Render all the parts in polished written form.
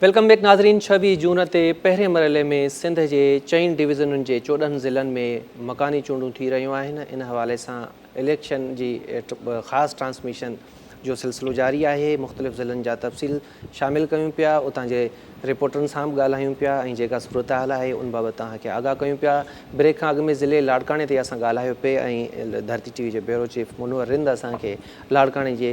Welcome back ناظرين ڇويهه جون تي پهرين مرحلي ۾ سنڌ جي چئن ڊويزنن جي 14 ضلعن ۾ مڪاني چونڊون ٿي رهيون آهن ان حوالي سان اليڪشن جي خاص ٽرانسميشن جو سلسلو جاري آهي مختلف ضلعن جا تفصيل شامل ڪيون پيا اتان جي رپورٽرن سان به ڳالهايون پيا ۽ جيڪا صورتحال آهي ان بابت توهان کي آگاهه ڪيون پيا بريڪ کان اڳ ۾ ضلعي لاڙڪاڻي تي اسان ڳالهايو پئي ۽ ڌرتي ٽي وي جو بيورو چيف منور رند اسان کي لاڙڪاڻي جي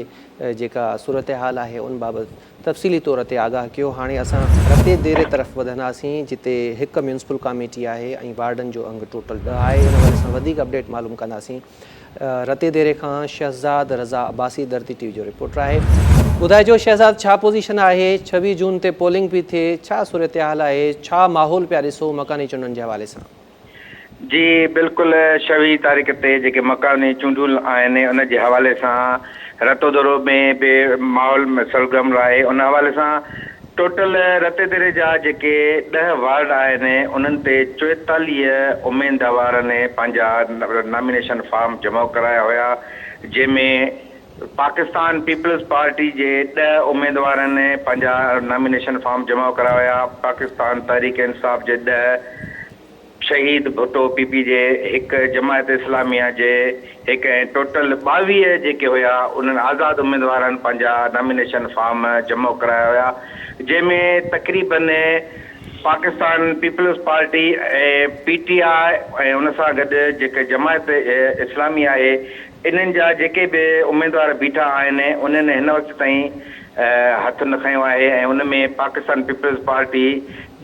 جيڪا صورتحال آهي ان بابت تفصيلي طور تي آگاهه ڪيو. هاڻي اسان رتي ديري طرف وڌنداسين جتي هڪ ميونسپل ڪاميٽي آهي ۽ وارڊن جو انگ ٽوٽل ڏهه آهي ان حوالي سان وڌيڪ اپڊيٽ معلوم ڪنداسين. رتي ديري کان شهزاد رضا عباسي ڌرتي ٽي وي جو رپورٽر آهي. ٻڌائجو شهزاد ڇا پوزيشن آهي 26 جون تي پولنگ پي ٿئي ڇا صورتحال آهي ڇا ماحول پيا ڏسو مڪاني چونڊن جي حوالي سان. جي بلڪل ڇويهه تاريخ تي جيڪي مڪاني چونڊون آهن ان جي حوالي سان رتودورو ۾ به ماحول سرگرم آهي ان حوالي سان ٽوٽل رتيديري جا جيڪي ڏهه وارڊ آهن انهن تي 44 اميدوارن پنهنجا نامينيشن فارم جمع ڪرايا هيا جنهن ۾ پاڪستان پيپلز پارٽي جي ڏهه اميدوارن پنهنجا نامينيشن فارم جمع ڪرايا هيا پاڪستان تحريڪ انصاف جي ڏهه شهيد ڀٽو پي پي جي هڪ، جماعت اسلاميه جي هڪ ۽ ٽوٽل 22 جيڪي هيا انهن آزاد اميدوارن پنهنجا نامينيشن فارم جمع ڪرايا هيا جنهن ۾ تقريبن Pakistan peoples party ۽ P T I ۽ ان سان گڏ جيڪي جماعت اسلامي آهي انهن جا جيڪي به اميدوار بيٺا آهن انهن هن وقت تائين هٿ نه کنيو آهي ۽ ان ۾ پاڪستان پيپلز پارٽي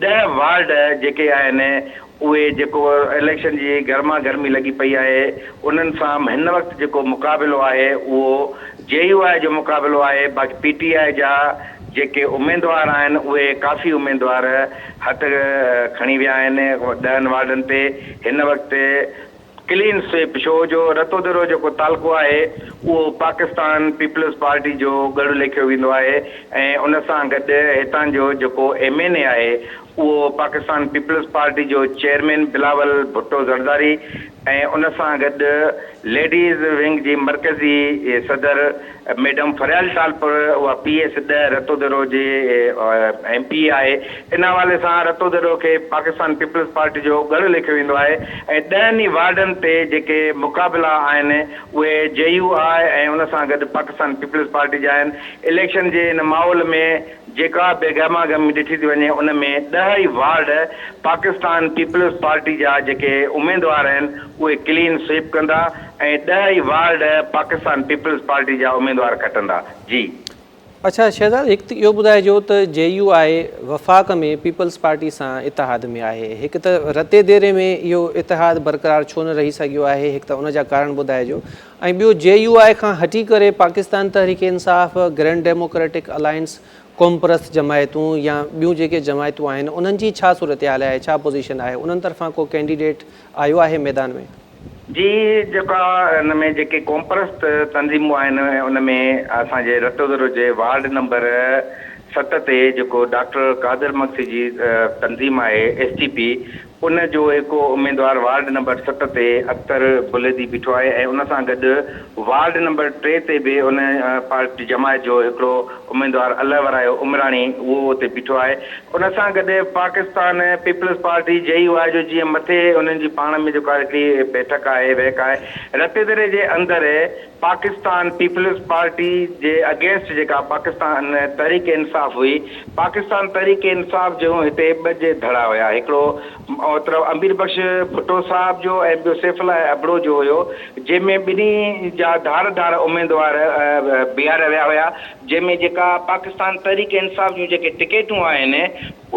ڏهه وارڊ جيڪي آهن اهي جيڪو اليڪشن جي گرما گرمي لڳي پئي آهي انهن سان هن وقت جيڪو مقابلو آهي اهو جي يو آء جو مقابلو آهي باقي پي ٽي آء جا جيڪي اميدوار آهن اهي ڪافي اميدوار هٿ کڻي ويا آهن ڏهن وارڊن تي هن وقت ڪلين سوئپ شو جو رتوديرو جيڪو تعلقو آهي اهو پاڪستان پيپلز پارٽي جو ڳڙهه ليکيو ويندو آهي ۽ ان سان گڏ هتان جو جيڪو ايم اين اي آهي اهو پاڪستان پيپلز پارٽي جو چيئرمين بلاول ڀٽو زرداري ۽ ان سان گڏ ليڊيز ونگ جي مرڪزي صدر ميڊم فريال ٽالپر اها پي ايس ڏهه رتوديرو جي ايم پي اي آهي. ان حوالي سان رتوديرو کي پاڪستان پيپلز پارٽي جو ڳڙهه ليکيو ويندو آهي ۽ ڏهن ئي وارڊن تي جيڪي مقابلا آهن اهي جي يو آء ۽ ان سان گڏ پاڪستان پيپلز پارٽي جا آهن. اليڪشن جي ان ماحول ۾ جيڪا به گهما گهمي ڏٺي ٿي وڃي ان ۾ ڏهه ئي وارڊ پاڪستان پيپلز پارٽي جا جيڪي اميدوار آهن اهي ڪلين سوئيپ ڪندا ۽ ڏهه ئي وارڊ پاڪستان پيپلز پارٽي جا اميدوار کٽندا. جي. اڇا شهزاد هڪ ته اهو ٻڌائجو ته جي يو آء وفاق ۾ پيپلز پارٽي سان اتحاد ۾ آهي هڪ ته رتي ديري ۾ اهو اتحاد برقرار ڇو نه رهي سگهيو آهي هڪ ته ان جا ڪارڻ ٻڌائجو ۽ ٻيو جي يو آء کان هٽي ڪري Pakistan Tehreek Insaf grand democratic alliance قومپرست جماعتون يا ٻيون جيڪي جماعتون آهن انهن جي ڇا صورتحال آهي ڇا پوزيشن آهي انهن طرفان ڪو ڪينڊيڊيٽ آيو آهي ميدان ۾. جي جيڪا ان ۾ جيڪي قومپرست تنظيمون آهن ان ۾ اسان جي رتودرو جي وارڊ نمبر ست تي جيڪو ڊاڪٽر قادر مگسي جي تنظيم آهي ايس ٽي پي ان جو هڪ اميدوار وارڊ نمبر ست تي اختر بليدي بيٺو آهي ۽ ان سان گڏ وارڊ نمبر ٽي تي به ان پارٽي جماعت جو هڪڙو اميدوار الله ورايو عمراڻي اهو اتي بيٺو آهي ان سان گڏ Pakistan peoples party J U I جو جيئن مٿي انهن جي پاڻ ۾ جيڪا هڪڙي بيٺڪ آهي ويهڪ آهي رتيدري جي اندر پاڪستان پيپلز پارٽي جي اگينسٽ جيڪا پاڪستان تحريڪ انصاف هئي پاڪستان تحريڪ انصاف جون هتي ٻه جي ڌڙا هيا هڪڙو طرف امير بخش ڀٽو صاحب جو ۽ ٻيو سيف الله ابڙو جو هيو جنهن ۾ ٻنهي جا ڌار ڌار اميدوار بيهاريا ويا هيا جنهن ۾ جيڪا پاڪستان تحريڪ انصاف جون جيڪي ٽڪيٽون آهن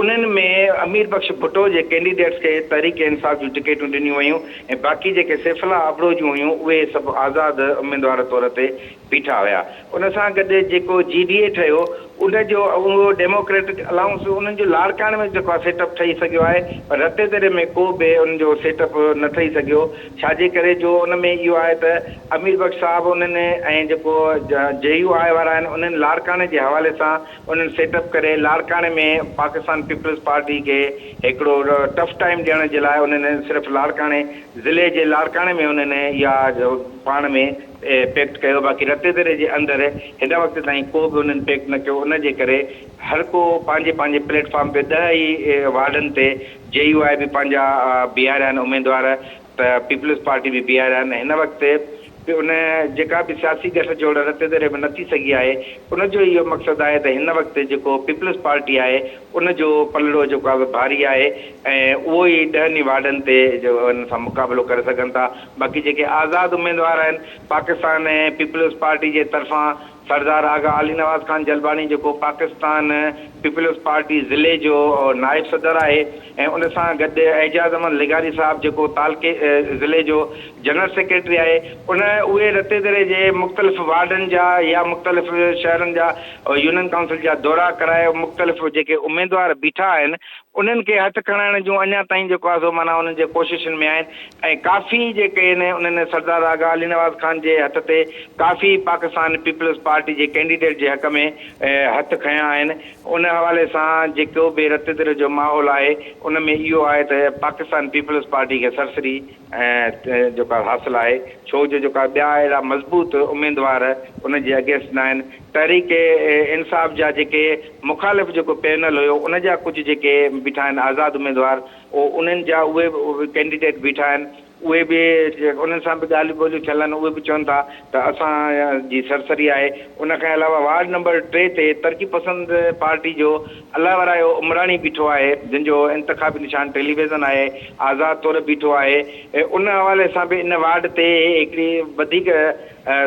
انهن ۾ امير بخش ڀٽو جي ڪينڊيڊيٽس کي تحريڪ انصاف جون ٽڪيٽون ڏنيون ويون ۽ باقي جيڪي سيف الله ابڙو جون هيون اهي سڀ آزاد اميدوار طور تي بيٺا هيا ان سان گڏ جيڪو جي ڊي اي ٺهيو ان جو اهو ڊيموڪريٽڪ الائونس انهن جو لاڙڪاڻي ۾ جيڪو آهي سيٽ اپ ٺهي سگهيو آهي پر رتيدري ۾ ڪو به ان جو سيٽ اپ نه ٺهي سگهيو ڇا جي ڪري جو ان ۾ اهو آهي ته امير بخش صاحب انهن ۽ جيڪو جي يو آء وارا آهن انهن لاڙڪاڻي جي حوالي سان انهن سيٽ اپ ڪري لاڙڪاڻي ۾ پاڪستان. پيپلز پارٽي کي هڪڙو ٽف ٽائيم ڏيڻ جي لاء انهن صرف لاڙڪاڻي ضلعي جي لاڙڪاڻي ۾ انهن اها پاڻ ۾ پيڪٽ ڪيو باقي رتيدري جي اندر هن وقت تائين ڪو به انهن پيڪٽ نه ڪيو ان جي ڪري هر ڪو پنهنجي پنهنجي پليٽ فارم تي ڏهه ئي وارڊن تي جي يو آء به پنهنجا بيهاريا آهن اميدوار ته پيپلز پارٽي به بيهاريا آهن هن وقت به ان جيڪا به سياسي ڳٺ جوڙ رتيدري ۾ نه ٿي سگهي آهي ان جو اهو مقصد آهي ته هن وقت جيڪو پيپلز پارٽي آهي ان جو پلڙو جيڪو آهي ڀاري آهي ۽ اهو ئي ڏهن ئي وارڊن تي ان سان مقابلو ڪري سگهن ٿا باقي جيڪي آزاد اميدوار آهن پاڪستان پيپلز پارٽي جي طرفان سردار آغا علي نواز خان جلباڻي جيڪو پاڪستان پيپلز پارٽي ضلعي جو نائب صدر آهي ۽ ان سان گڏ اعجاز احمد لغاري صاحب جيڪو تعلقي ضلعي جو جنرل سيڪريٽري آهي ان اهي رتيدري جي مختلف وارڊن جا يا مختلف شهرن جا يونين ڪائونسل جا دورا ڪرائي مختلف جيڪي اميدوار بيٺا آهن انهن کي هٿ کڻائڻ جون اڃا تائين جيڪو آهي سو معنيٰ انهن جي ڪوششن ۾ آهن ۽ ڪافي جيڪي آهن انهن سردار آغا علي نواز خان جي هٿ تي ڪافي پاڪستان پيپلز پارٽي جي ڪينڊيڊيٽ جي حق ۾ هٿ کنيا آهن ان حوالي سان جيڪو به رت در جو ماحول آهي ان ۾ اهو آهي ته پاڪستان پيپلز پارٽي کي سرسري جيڪو آهي حاصل آهي ڇو جو جيڪو آهي ٻيا اهڙا مضبوط اميدوار ان جي اگينسٽ ناهن تحريڪ انصاف جا جيڪي مخالف جيڪو پينل هيو ان جا ڪجهه جيڪي بيٺا آهن آزاد اميدوار انهن جا اهي به ڪينڊيڊيٽ بيٺا آهن اهي به انهن سان به ڳالهيون ٻولهيون ٿيل آهن اهي به چون ٿا ته اسان جي سرسري آهي ان کان علاوه وارڊ نمبر 3 تي ترقي پسند پارٽي جو الله ورايو عمراڻي بيٺو آهي جنهن جو انتخابي نشان ٽيليويزن آهي آزاد طور بيٺو آهي ان حوالي سان به ان وارڊ تي هڪڙي وڌيڪ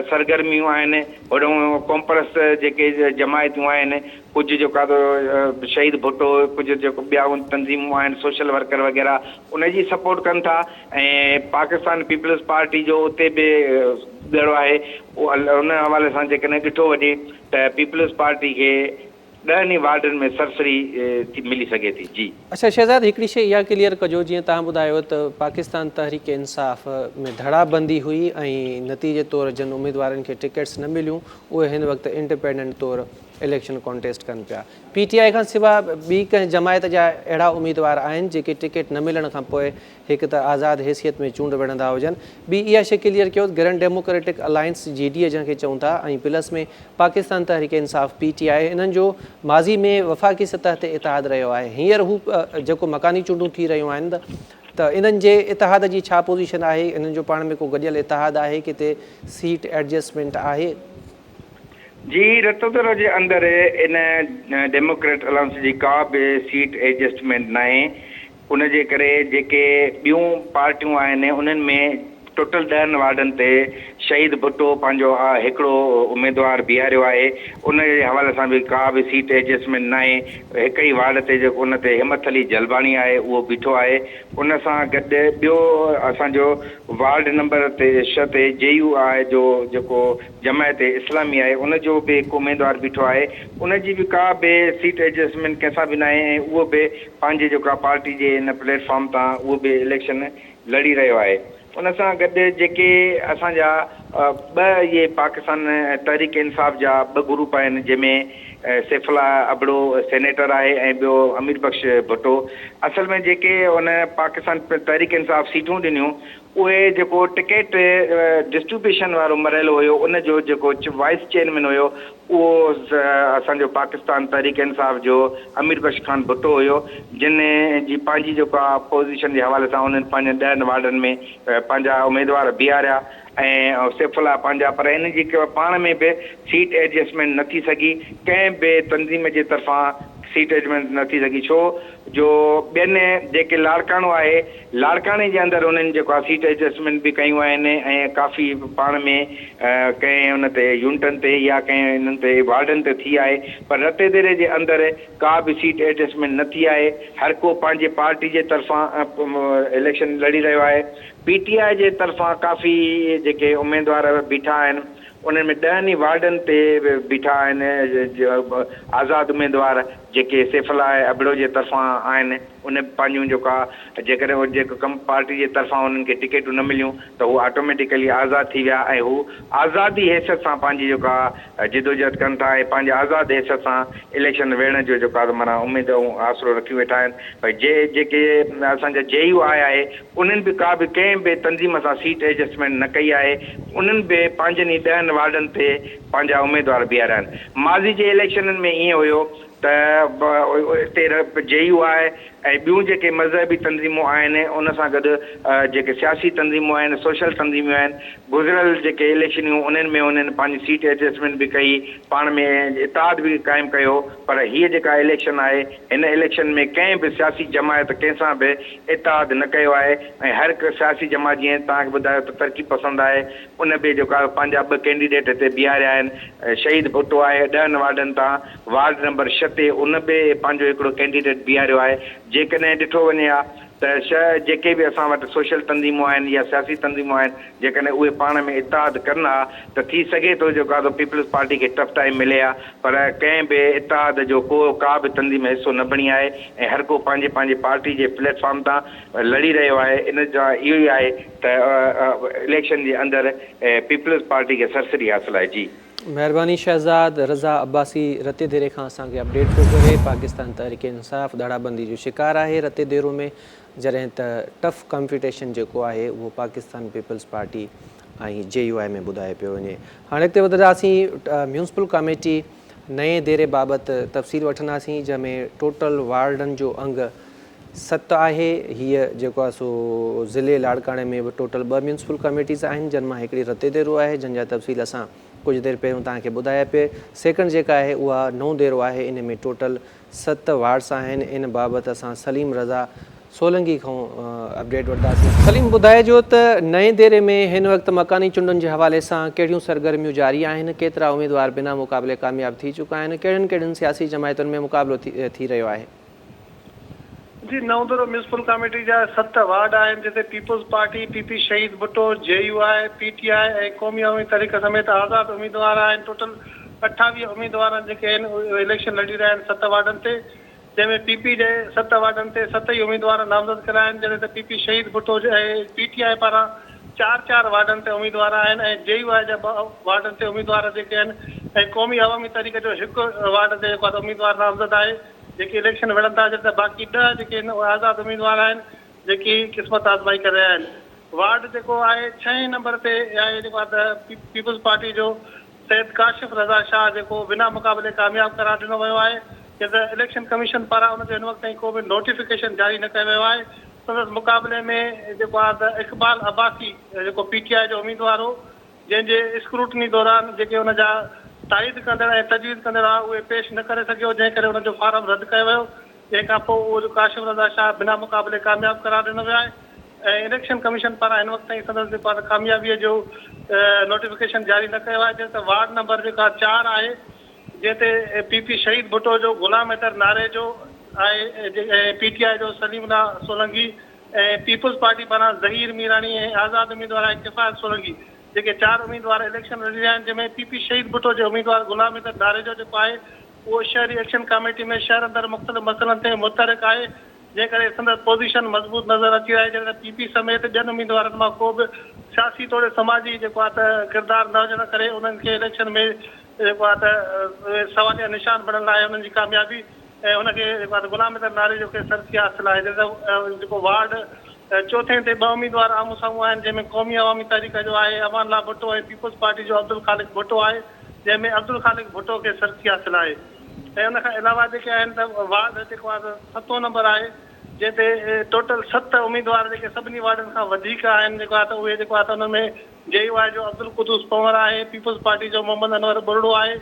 سرگرميون آهن هوڏانهن قومپرست جيڪي جماعتون آهن، ڪجهه جيڪو آهي سو شهيد ڀٽو، ڪجهه جيڪو ٻيا تنظيمون آهن سوشل ورڪر وغيره ان جي سپورٽ ڪن ٿا ۽ پاڪستان پيپلز پارٽي جو اتي به ڳڙهه آهي ان حوالي سان جيڪڏهن ڏٺو وڃي ته پيپلز پارٽي کي ڏهن ئي وارڊن ۾ سرسري ٿي ملي سگهي ٿي. جي. اڇا شهزاد هڪڙي شيء اها ڪليئر ڪجو جيئن توهان ٻڌايو ته پاڪستان تحريڪ انصاف ۾ ڌڙا بندي هئي ۽ نتيجي طور جن اميدوارن کي ٽڪيٽس نه مليون اهي هن وقت انڊيپينڊنٽ طور اليڪشن ڪانٽيسٽ ڪن پيا پي ٽي آء کان سواء ٻي ڪنهن جماعت جا اهڙا اميدوار آهن جيڪي ٽڪيٽ نه ملڻ کان پوء هڪ ته آزاد حيثيت ۾ چونڊ وڙهندا هجن، ٻي اها شيء ڪليئر ڪيو ته grand democratic alliance, G D A جنهن کي چئون ٿا، ۽ plus ۾ Pakistan Tehreek Insaf, P T I, انهن جو ماضي ۾ وفاقي سطح تي اتحاد رهيو آهي، هينئر هو جيڪو مڪاني چونڊون ٿي رهيون آهن ته انهن جي اتحاد جي ڇا پوزيشن آهي، انهن جو پاڻ ۾ ڪو گڏيل اتحاد آهي، ڪٿي سيٽ ايڊجسٽمينٽ آهي؟ جي رتودرو جي اندر ان ڊيموڪريٽ الائنس جي ڪا به سيٽ ايڊجسٽمينٽ ناهي، ان جي ڪري جيڪي ٻيون پارٽيون آهن انهن ۾ ٽوٽل ڏهن وارڊن تي شهيد ڀٽو پنهنجو هڪڙو اميدوار بيهاريو آهي ان جي حوالي سان به ڪا به سيٽ ايڊجسٽمينٽ ناهي هڪ ئي وارڊ تي جيڪو ان تي همٿ علي جلباڻي آهي اهو بيٺو آهي ان سان گڏ ٻيو اسان جو وارڊ نمبر تي ڇهه تي جي يو آء جو جيڪو جماعت اسلامي آهي ان جو به هڪ اميدوار بيٺو آهي ان جي به ڪا به سيٽ ايڊجسٽمينٽ ڪنهن سان به ناهي ۽ اهو به پنهنجي جيڪا پارٽي جي ان پليٽ فارم تان اهو به اليڪشن لڙي رهيو آهي ان سان گڏ جيڪي اسان جا ٻه اهي پاڪستان تحريڪ انصاف جا ٻه گروپ آهن جنهن ۾ سيف الله ابڙو سينيٽر آهي ۽ ٻيو امير بخش ڀٽو اصل ۾ جيڪي ان پاڪستان تحريڪ انصاف سيٽون ڏنيون اهي جيڪو ٽڪيٽ ڊسٽريبيوشن وارو مرحلو هيو ان جو جيڪو وائيس چيئرمين هيو اهو اسان جو پاڪستان تحريڪ انصاف جو امير بخش خان ڀٽو هيو جنھن جي پنھنجي جيڪا اپوزيشن جي حوالي سان انھن پنھنجن ڏهن وارڊن ۾ پنھنجا اميدوار بيھاريا ۽ سيف الله پنھنجا پر انھن جي پاڻ ۾ به سيٽ ايڊجسٽمينٽ نه ٿي سگھي ڪنھن به تنظيم جي طرفان سيٽ ايڊجسٽمينٽ نه ٿي سگھي ڇو جو ٻين جيڪي لاڙڪاڻو آھي لاڙڪاڻي جي اندر انهن جيڪو آهي سيٽ ايڊجسٽمينٽ به ڪيون آهن ۽ ڪافي پاڻ ۾ ڪنهن ان تي يونٽن تي يا ڪنهن انهن تي وارڊن تي ٿي آهي پر رتيديري جي اندر ڪا به سيٽ ايڊجسٽمينٽ نه ٿي آهي هر ڪو پنهنجي پارٽي جي طرفان اليڪشن لڙي رهيو آهي پي ٽي آء جي طرفان ڪافي جيڪي اميدوار بيٺا آهن انهن ۾ ڏهن ئي وارڊن تي بيٺا آهن آزاد اميدوار. جيڪي سيف الله ابڙو جي طرفان آهن ان به پنهنجون جيڪا جيڪڏهن جيڪو ڪم پارٽي جي طرفان انهن کي ٽڪيٽون نه مليون ته هو آٽوميٽيڪلي آزاد ٿي ويا ۽ هو آزادي حيثيت سان پنهنجي جيڪا جدوجهد ڪن ٿا ۽ پنهنجي آزاد حيثيت سان اليڪشن وڙهڻ جو جيڪا معنيٰ اميد ۽ آسرو رکيون ويٺا آهن پر جي جيڪي اسان جا جي يو آء آهي انهن به ڪا به ڪنهن به تنظيم سان سيٽ ايڊجسٽمينٽ نه ڪئي آهي انهن به پنهنجن ئي ڏهن وارڊن تي پنهنجا اميدوار بيهاريا آهن ماضي جي اليڪشنن ۾ ائين هيو ته اتي جي يو آء ۽ ٻيون جيڪي مذهبي تنظيمون آهن ان سان گڏ جيڪي سياسي تنظيمون آهن سوشل تنظيمون آهن گذريل جيڪي اليڪشنيون انهن ۾ انهن پنهنجي سيٽ ايڊجسٽمينٽ به ڪئي پاڻ ۾ اتحاد به قائم ڪيو پر هيء جيڪا اليڪشن آهي هن اليڪشن ۾ ڪنهن به سياسي جماعت ڪنهن سان به اتحاد نه ڪيو آهي ۽ هر هڪ سياسي جماعت جيئن توهان کي ٻڌايو ته ترقي پسند آهي ان به جيڪو آهي پنهنجا ٻه ڪينڊيڊيٽ هتي بيهاريا آهن شهيد ڀٽو آهي ڏهن وارڊن تان وارڊ نمبر ڇهه تي ان به پنهنجو هڪڙو ڪينڊيڊيٽ بيهاريو آهي جيڪڏهن ڏٺو وڃي ها ته ڇهه جيڪي به اسان وٽ سوشل تنظيمون آهن يا سياسي تنظيمون آهن جيڪڏهن اهي پاڻ ۾ اتحاد ڪن ها ته ٿي سگهي ٿو جيڪو آهي سو پيپلز پارٽي کي ٽف ٽائيم ملي ها پر ڪنهن به اتحاد جو ڪو ڪا به تنظيم حصو نه بڻي آهي ۽ هر ڪو پنهنجي پنهنجي پارٽي جي پليٽ فارم تان لڙي رهيو آهي ان جا اهو ئي آهي ته اليڪشن جي اندر پيپلز پارٽي کي سرسري حاصل آهي جي. مهرباني شهزاد رضا عباسي رتي ديري کان اسان کي اپڊيٽ پيو ڪري پاڪستان تحريڪ انصاف ڌڙابندي جو شڪار آهي رتي ديرو ۾ جڏهن ته ٽف ڪمپيٽيشن جيڪو آهي اهو Pakistan Peoples Party ۽ J U I ۾ ٻڌايو پيو وڃي هاڻي اڳتي وڌنداسين ميونسپل ڪاميٽي نئين ديري بابت تفصيل وٺنداسين جنهن ۾ ٽوٽل وارڊن جو انگ ست آهي هيء جيڪو آهي سو ضلعي لاڙڪاڻي ۾ به ٽوٽل ٻه ميونسپل ڪميٽيز آهن جن مان هڪڙي رتي ديرو آهي جن جا تفصيل اسان ڪجهه دير پهريون توهان کي ٻڌايا پئي سيڪنڊ جيڪا آهي اها نئون ديرو آهي ان ۾ ٽوٽل ست وارڊس آهن ان بابت اسان سليم رضا سولنگي کان اپڊيٽ وٺنداسين. سليم ٻڌائجو ته نئين ديري ۾ هن وقت مڪاني چونڊن جي حوالي سان ڪهڙيون سرگرميون جاري آهن ڪيترا اميدوار بنا مقابلي ڪامياب ٿي چڪا آهن ڪهڙين ڪهڙين سياسي جماعتن ۾ مقابلو ٿي رهيو آهي. جي نئون ديرو ميونسپل ڪاميٽي جا ست وارڊ آهن جتي پيپلز پارٽي، پي پي شهيد ڀٽو، جي يو آء، پي ٽي آء ۽ قومي عوامي تحريڪ سميت آزاد اميدوار آهن ٽوٽل 28 اميدوارن جيڪي آهن اهي اليڪشن لڙي رهيا آهن ست وارڊن تي جنهن ۾ پي پي جي ست وارڊن تي ست ئي اميدوار نامزد ڪيل آهن جڏهن ته پي پي شهيد ڀٽو ۽ پي ٽي آء پاران چار چار وارڊن تي اميدوار آهن ۽ جي يو آء جا ٻه وارڊن تي اميدوار جيڪي آهن ۽ قومي عوامي تحريڪ جو هڪ وارڊ تي جيڪو آهي اميدوار نامزد آهي جيڪي اليڪشن وڙهن ٿا جڏهن ته باقي ڏهه جيڪي آهن اهي آزاد اميدوار آهن جيڪي قسمت آزمائي ڪري رهيا آهن. وارڊ جيڪو آهي ڇهين نمبر تي آهي جيڪو آهي ته پيپلز پارٽي جو سيد ڪاشف رضا شاهه جيڪو بنا مقابلي ڪامياب قرار ڏنو ويو آهي جڏهن ته اليڪشن ڪميشن پاران ان جو هن وقت تائين ڪو به نوٽيفڪيشن جاري نه ڪيو ويو آهي سندس مقابلي ۾ جيڪو آهي ته اقبال عباسي جيڪو پي ٽي آء جو اميدوار هو جنهن جي اسڪروٽني دوران جيڪي ان جا تائيد ڪندڙ ۽ تجويز ڪندڙ هئا اهي پيش نه ڪري سگهيو جنهن ڪري ان جو فارم رد ڪيو ويو جنهن کان پوء اهو ڪاشف رضا شاهه بنا مقابلي ڪامياب قرار ڏنو ويو آهي ۽ اليڪشن ڪميشن پاران هن وقت تائين سندس جيڪو آهي ڪاميابي جو نوٽيفڪيشن جاري نه ڪيو آهي جڏهن ته وارڊ نمبر جيڪا چار آهي جنهن تي پي پي شهيد ڀٽو جو غلام حيدر ناريجو آهي ۽ پي ٽي آء جو سليم الله سولنگي ۽ پيپلز پارٽي پاران ظهير ميراڻي ۽ آزاد اميدوار آهي ڪفايت سولنگي جيڪي چار اميدوار اليڪشن لڙي رهيا آهن جنهن ۾ پي پي شهيد ڀٽو جي اميدوار غلام حيدر ناريجو جيڪو آهي اهو شهري ايڪشن ڪاميٽي ۾ شهر اندر مختلف مسئلن تي متحرڪ آهي جنهن ڪري سندس پوزيشن مضبوط نظر اچي رهي آهي جڏهن ته پي پي سميت ٻين اميدوارن مان ڪو به سياسي توڙي سماجي جيڪو آهي ته ڪردار نه هجڻ ڪري انهن کي اليڪشن ۾ جيڪو آهي ته سواليا نشان بڻيل آهي انهن جي ڪاميابي ۽ ان کي جيڪو آهي غلام حيدر ناريجو کي سرسي حاصل آهي جڏهن ته جيڪو وارڊ چوٿين تي ٻه اميدوار آمهون سامهون آهن جنهن ۾ قومي عوامي تحريڪ جو آهي امان الله ڀٽو ۽ پيپلز پارٽي جو عبدالخالق ڀٽو آهي جنهن ۾ عبدالخالق ڀٽو کي سرسي حاصل آهي ۽ ان کان علاوه جيڪي آهن ته وارڊ جيڪو آهي ستون نمبر آهي جنهن تي ٽوٽل ست اميدوار جيڪي سڀني وارڊن کان وڌيڪ آهن جيڪو آهي ته اهي جيڪو آهي ته انهن ۾ جي يو آء جو عبدالقدوس پنهور آهي، پيپلز پارٽي جو محمد انور ٻرڙو آهي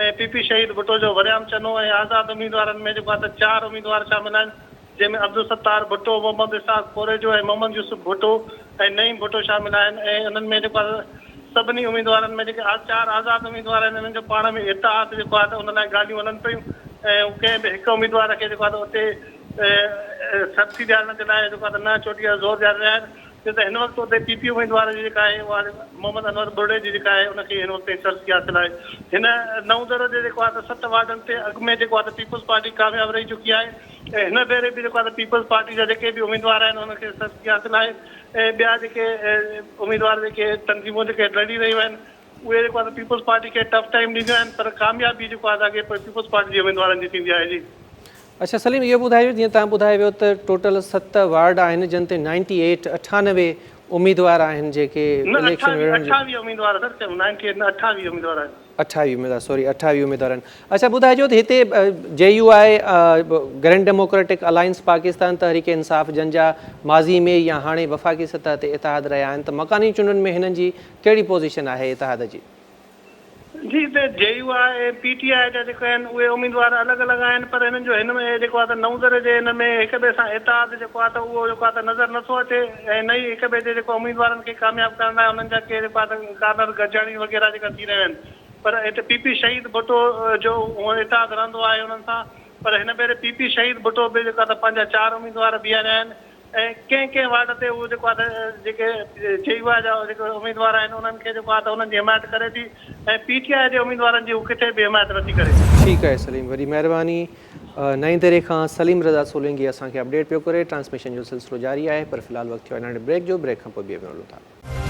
۽ پي پي شهيد ڀٽو جو وريام چنو ۽ آزاد اميدوارن ۾ جيڪو آهي ته چار اميدوار شامل آهن جنهن ۾ عبدالستار ڀٽو، محمد اسحاق ڪوريجو ۽ محمد يوسف ڀٽو ۽ نعيم ڀٽو شامل آهن ۽ انهن ۾ جيڪو آهي ته سڀني اميدوارن ۾ جيڪي چار آزاد اميدوار آهن انهن جو پاڻ ۾ اتحاد جيڪو آهي ته ان لاء ڳالهيون هلن پيون ۽ ڪنهن به هڪ اميدوار کي جيڪو آهي ته اتي سبسڊي ڏيارڻ جي لاء جيڪو آهي ته نه چوٽي جا زور ڏياري رهيا آهن. ڇو ته هن وقت اتي پي پي اميدوار جي جيڪا آهي اها محمد انور ٻرڙي جي جيڪا آهي ان کي هن وقت تائين سرسي حاصل آهي. هن نئون ديرو جي جيڪو آهي ته ست وارڊن تي اڳ ۾ جيڪو آهي ته پيپلز پارٽي ڪامياب رهي چڪي آهي ۽ هن ڀيري به جيڪو آهي ته پيپلز پارٽي جا جيڪي به اميدوار آهن انهن کي سرسي حاصل آهي ۽ ٻيا جيڪي اميدوار جيڪي تنظيمون جيڪي لڙي رهيون آهن اهي جيڪو آهي ته پيپلز پارٽي کي ٽف ٽائيم ڏينديون آهن پر ڪاميابي جيڪو آهي ته اڳي پوء پيپلز پارٽي جي اميدوارن جي ٿيندي آهي جي. اڇا سليم اهو ٻڌايو جيئن توهان ٻڌايو ويو ته ٽوٽل ست وارڊ آهن جن تي نائنٽي ايٽ، 98، اميدوار آهن جيڪي نه اليڪشن اٺاويهه وڙهڻ جي اٺاويهه اميدوار سر چيم نائنٽي ايٽ نه اٺاويهه اميدوار آهن. اٺاويهه اميدوار سوري اٺاويهه اميدوار آهن اڇا ٻڌائجو ته هتي J U I grand democratic alliance Pakistan Tehreek Insaf جن جا ماضي ۾ يا هاڻي وفاقي سطح تي اتحاد رهيا آهن ته مڪاني چونڊن ۾ هنن جي ڪهڙي پوزيشن آهي اتحاد جي؟ جي ته J U I ۽ P T I جا جيڪي آهن اهي اميدوار الڳ الڳ آهن پر هنن جو هن ۾ جيڪو آهي ته نئون دري جي هن ۾ هڪ ٻئي سان اتحاد جيڪو آهي ته اهو جيڪو آهي ته نظر نٿو اچي ۽ نه ئي هڪ ٻئي جي جيڪو اميدوارن کي ڪامياب ڪرڻ لاء انهن جا ڪي جيڪو آهي ته ڪارنر گڏجاڻيون وغيره جيڪا ٿي رهيون آهن پر هتي پي پي شهيد ڀٽو جو هونئن اتحاد رهندو آهي انهن سان پر هن ڀيري پي پي شهيد ڀٽو به جيڪو آهي ته پنهنجا چار اميدوار بيهاريا آهن ۽ ڪنهن ڪنهن وارڊ تي هو جيڪو آهي ته جيڪي جي يو آء جا جيڪي اميدوار آهن انهن کي جيڪو آهي ته انهن جي حمايت ڪري ٿي ۽ پي ٽي آء جي اميدوارن جي هو ڪٿي به حمايت نٿي ڪري. ٺيڪ آهي سليم وڏي مهرباني نئين ديري کان سليم رضا سولنگي اسان کي اپڊيٽ پيو ڪري ٽرانسميشن جو سلسلو جاري آهي پر في الحال وقت ٿيو آهي ننڍي بريڪ جو بريڪ کان پوء ٻيهر ملون ٿا.